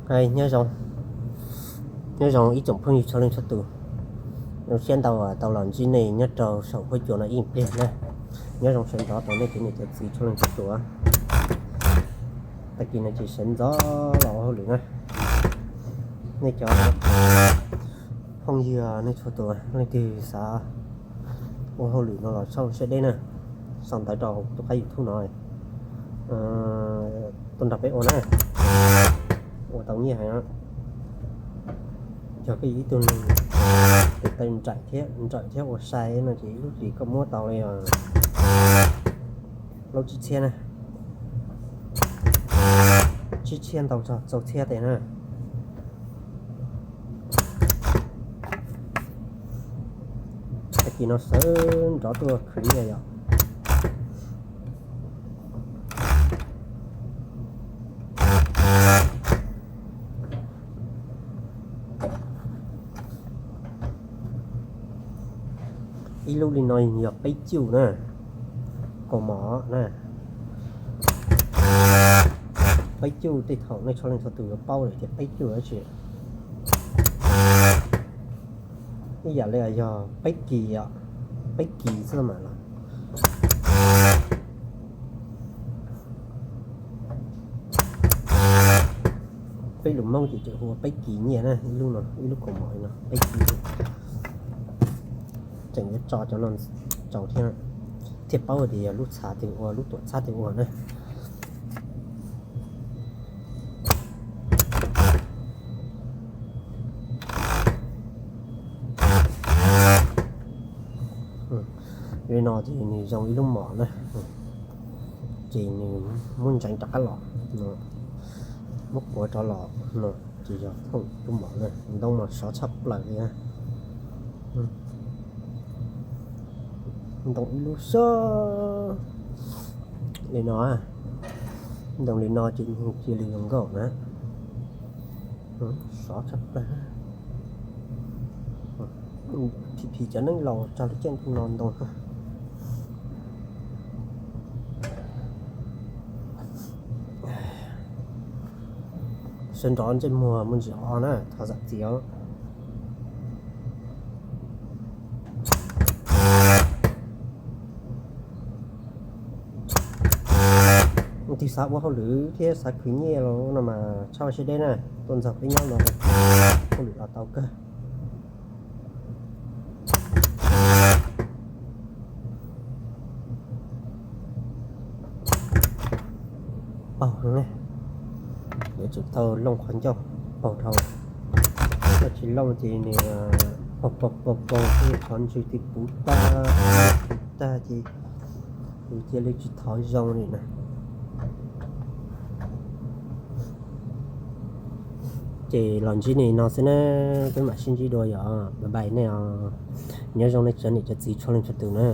Nyob zoo, nyob zoo ib tsoom phooj ywg txhua leej txhua tus. Zoo siab ntau tau los ntsib nej nyob rau saum huab cua no ib pliag na. Nyob zoo sawv ntxov rau nej cov niam cov txiv txhua leej txhua tus. Tag kis no ces sawv ntxov los ua hauj lwm na. Nej cov phooj ywg nej txhua tus leej twg xav ua hauj lwm no los sau siab deb na, sau ntawv rau tus qab YouTube no tuaj nrog peb ua na, ua tau nyiaj heev. Yog koj yog ib tug neeg tes taw nrawm thiab, nrawm thiab ua sai no ces ib lub hlis koj muab tau li plaub tsib txhiab na, tsib txhiab ntau txog rau txhiab tes na. Tag kis no sawv ntxov tuaj khwv nyiaj yom. Ib lub li no yog peb cuj na, kaus mom na. Peb cuj tej thaum nej txhua leej txhua tus yuav paub lawm tias peb cuj dab tsi. Ib yam li yog peb kis, peb kis xwb mas los. Peb lus Hmoob ces tseem hu ua peb kis nyiaj na, ib lub no, ib lub kaus mom no peb kis. Tseem yuav tso cov no rau thiab, thiaj paub tias yog lub txha twg ua, lub tuam txhab twg ua na. Li no ces nws zoo ib lub mom na, ces nws muab ntseev rov qab los, muab quav rov los no, ces yog thooj lub mom na. Ntoo mas sov tshaj plaws li na. Ntoo ib lub sab li no, ntoo li no ces nws cia li zoo nkauj na. Sov tshaj plaws. Phim phim cov neeg laus tso lub caij no ntoo. Sawv ntxov ntsej muag muaj ntsis o na, thov zam txim os. Leej twg xav ua hauj lwm thiab xav khwv nyiaj los no mas txhob siab deb na, tuaj nrog peb nyob no hauj lwm los tau kawg. Paug ne, yuav tsum tau looj qhov ncauj paug dhau. Koj tsis looj ces nws paug paug paug paug, qhov ntswg twb puv tag, puv tag ces yus cia li tsis thov zoo li na. Ces los ntsib nej no xwb na, peb mam sib ntsib dua yom, bye bye nej os. Nyob zoo nej cov niam cov txiv txhua leej txhua tus na.